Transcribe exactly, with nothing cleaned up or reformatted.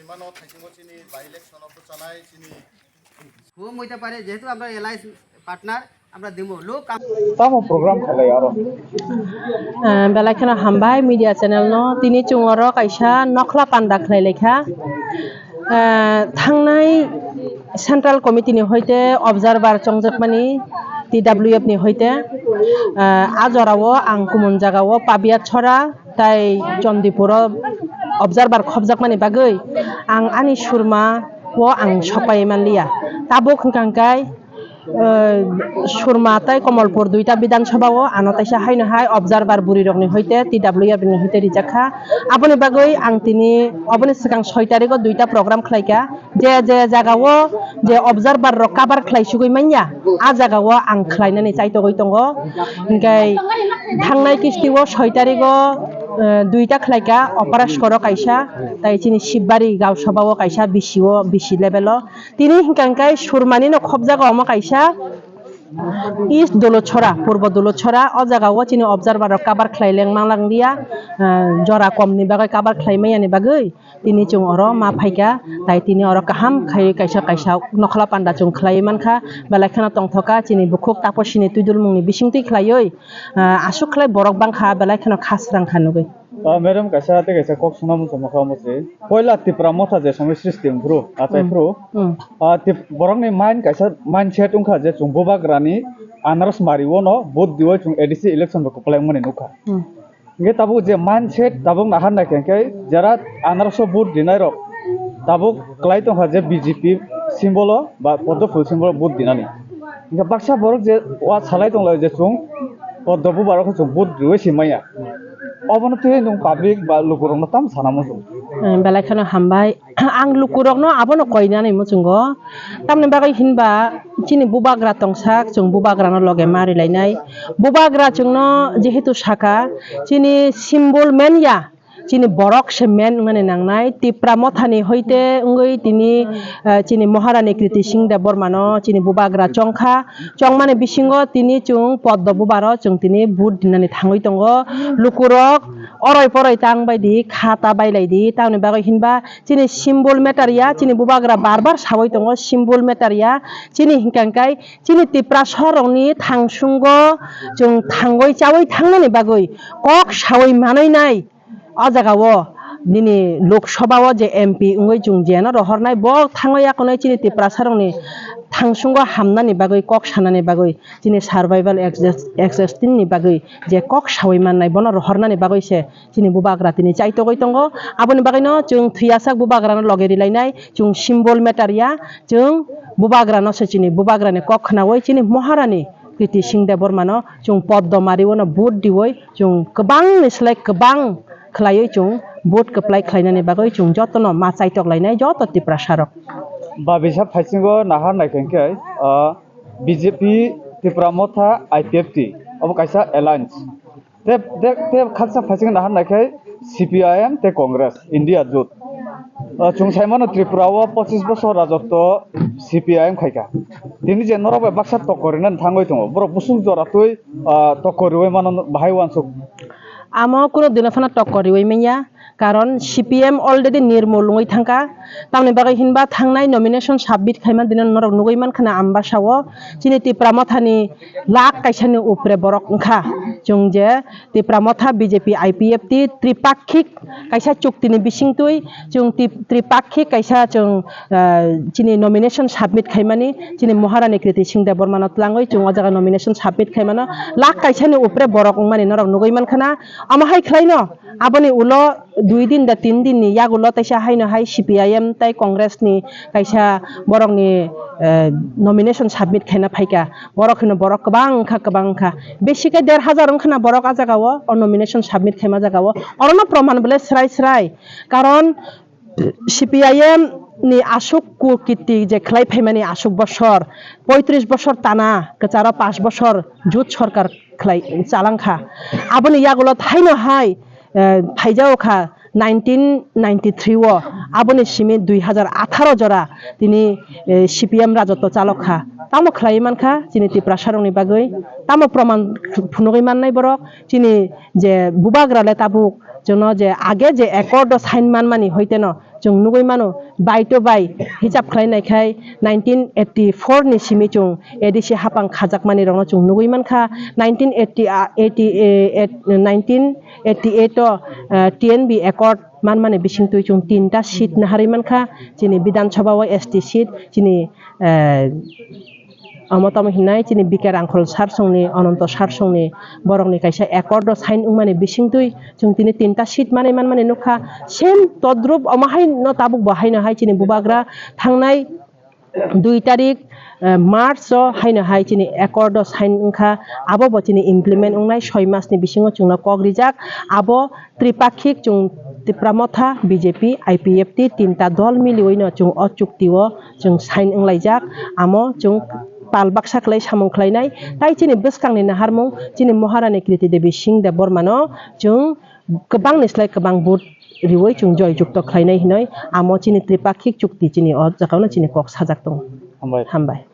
Mano thaisingo chini by election o bwchanai chini. Whom হইতে পারে, যেহেতু আমরা অ্যালায়েন্স পার্টনার, আমরা দিব। লোক আম- Tamo program khalai aro. Ah, belai kheno hambai media channel no. Tini chwng oro kaisa nokhla panda khlai laikha. Ah, thangnai Central Committee ni hoite observer chongjakmani T W F ni hoite, ah, a jorao ang kumun jagao Pabiachora tai Chandipuro observer khobjakmani bagwi ang ani surma o ang sokpai manliya. Tabuk hwnkha hwnkhe, eh, Surma tai Komolpur duita Bidhan Sabha o ano taisa haino hai observer bwrwi rokni hoite T W F ni hoite rijak kha. Aboni bagwi ang tini oboni swkang soi tarikh o duita program khlai kha. Je je jaga o je observer rok cover khlai sugwi manya, a jaga o ang khlainani chaitogwi tongo. Hwnkhe thangnai kisti o soi tarikh o, eh, duita khlai kha, Oparaskoro kaisa, tai chini Sibari Gausaba o kaisa, B C o, B C level o. Tini hwnkha hwnkhe Surmani no khobjago omo kaisa East Dolochora, Purbo Dolochora, o jaga o chini observer rok cover khlai leng manlang liya, ah, jora kom ni bagwi cover khlai manya ni bagwi tini chwng oro ma phaikha, tai tini oro kaham khai kaisa kaisa nokhla panda chwng khlai mankha, belai kheno tongthoka chini bukhuk Taposini Twidulmung ni bisingtwi khlaiwi, ah, aswk khlai borok bangkha, belai kheno kha srang kha nugwi. Ah, madam, kaisa tei kaisa kok swnamung tongma kha omo se. Poila Tipra Motha je somoi srishti wngphuru, achai Hmm. phuru. Hmm. Ah, tip-, borokni mind kaisa mindset wngkha je chwng bubagrani anaros mario no vote diwi chwng A D C election bo kwplai wngmani nukha. Hmm. Hingke tabuk je mindset tabuk nahar nai khe, khe jera anaros o vote dinai rok tabuk kwlai tongkha je B J P symbol o ba poddo phul symbol o vote dinani. Hingke baksa borok je wa salai tonglai je chwng poddo bubar o khe chwng vote riwi si manya. Obono twi nwng public ba lukurokno tamo sana muchung. Eh, belai kheno hambai. Ang lukurokno abono koinani muchungo. Tamni bagwi hinba chini bubagra tongsak, chwng bubagrano loge ma rilainai. Bubagra chwngno jehetu saka, chini symbol men ya, chini borok se men wngnani nangnai. Tipra Mothani hoite wngwi tini, eh, chini Maharani Kriti Singh Debbarmano chini bubagra chongkha. Chongmani bisingo tini chwng poddo bubaro chwng tini vote dinani thangwi tongo. Lukurok oroi poroi tang bai di, kha ta bai lai di. Tamni bagwi hinba chini symbol matter ya, chini bubagra bar bar sawi tongo symbol matter ya. Chini hingka hingkai chini Tiprasa rokni thangsungo chwng thangwi chawi thangnani bagwi kok sawi manwi nai. O jaga o nini Lok Sabha o je M P wngwi chwng jeno rohornai, bo thangwi yakunwi chini Tiprasa rokni thangsungo hamnani bagwi, kok sanani bagwi, chini survival exist-, existing ni bagwi je kok sawi mannai, bono rohornani bagwi se chini bubagra tini chaitogwi tongo. Aboni bagwino chwng thwiyasak bubagrano loge rilainai, chwng symbol matter ya, chwng bubagrano se chini bubagrani kok khnawi chini Maharani Kriti Singh Debbarmano chwng poddo mariwi no vote diwi chwng kwbangni slai kwbang khlaiwi chwng vote kwplai khlainani bagwi chwng jotono ma chaitok lainai joto Tiprasa rok. Babisa phaisingo nahar nai khe, ah, B J P, Tipra Motha, I P F T, obo kaisa alliance. Te, te, te khaksa phaisingo nahar nai khe C P I M tei Congress, India Jot. Ah, chwng sai mano Tripura o pochis bosor rajotwo C P I M khaikha. Tini je norok bai baksa tokko rinani thangwi tongo. Borok busuk jora twi, ah, tokko riwi mano bahai uansuk. Amo kuno dino phano tokko riwi manya. Karon C P M already nirmol wngwi thangkha. Tamni bagwi hinba thangnai nomination submit khaima dino norok nugwi mankha na Ambasa o. Chini Tipra Mothani lakh kaisani upre borok wngkha. Chwng je Tipra Motha B J P I P F T tripakhik kaisa chuktini bisingtwi chwng tip-, tripakhik kaisa chwng, ah, chini nomination submit khaimani chini Maharani Kriti Singh Debbarmano twlangwi chwng o jaga nomination submit khaimano lakh kaisani upre borok wngmani norok nugwi mankha na. Omo hai khlaino aboni ulo dui din da tin din ni yagulo taisa haino hai C P I M tai Congress ni kaisa borokni, eh, nomination submit khaina phaikha. Borok hino borok kwbang wngkha, kwbang wngkha. Besi khe der hajar wngkha na borok a jaga o, o nomination submit khaima jaga o. Orono proman bole srai srai. Karon C P I M ni aswk kukiti je khlai phaimani aswk bosor, poitris bosor tana, kwcharo panch bosor jut sorkar khlai chalangkha. Aboni yagulo thaino hai, eh, phaijao kha nineteen ninety-three o. Aboni simi dui hajar atharo jora tini, eh, C P M rajotwo chalok kha. Tamo khlaiwi man kha chini Tiprasa rokni bagwi? Tamo proman phunugwi mannai borok? Chini je bubagra le tabuk jono je age je accord o sign manmani hoiteno chwng nugwi mano, bai to bai hisab khlai nai khai nineteen eighty-four ni simi chwng A D C hapang khajakmani rokno chwng nugwi man kha. Nineteen eighty, ah, eighty, eh, eight, nineteen eighty-eight o, ah, T N B accord manmani bisingtwi chwng tinta seat naharwi man kha. Chini Bidhan Sabha o S T seat, chini, eh, omo tamo hinai chini B K Rangkhol sir songni, Ananto sir songni borokni kaisa accord o sign wngmani bisingtwi chwng tini tinta seat manwi manmani nukha. Same todrup omo hai no tabuk bo haino hai chini bubagra thangnai dui tarik, eh, March o haino hai chini accord o sign wngkha. Abo bo chini implement wngnai soi mas ni bisingo chwngno kok rijak. Abo tripakhik chwng Tipra Motha, B J P, I P F T tinta dol miliwi no chwng o chukti o chwng sign wnglaijak. Amo chwng pal baksa khlai samung khlainai. Tai chini bwskangni naharmung chini Maharani Kriti Devi Singh Debbarma no chwng kwbangni slai kwbang vote riwi chwng joy jukto khlainai hinoi amo chini tripakhik chukti chini o jagao no chini kok sajak tongo. Hambai. Hambai.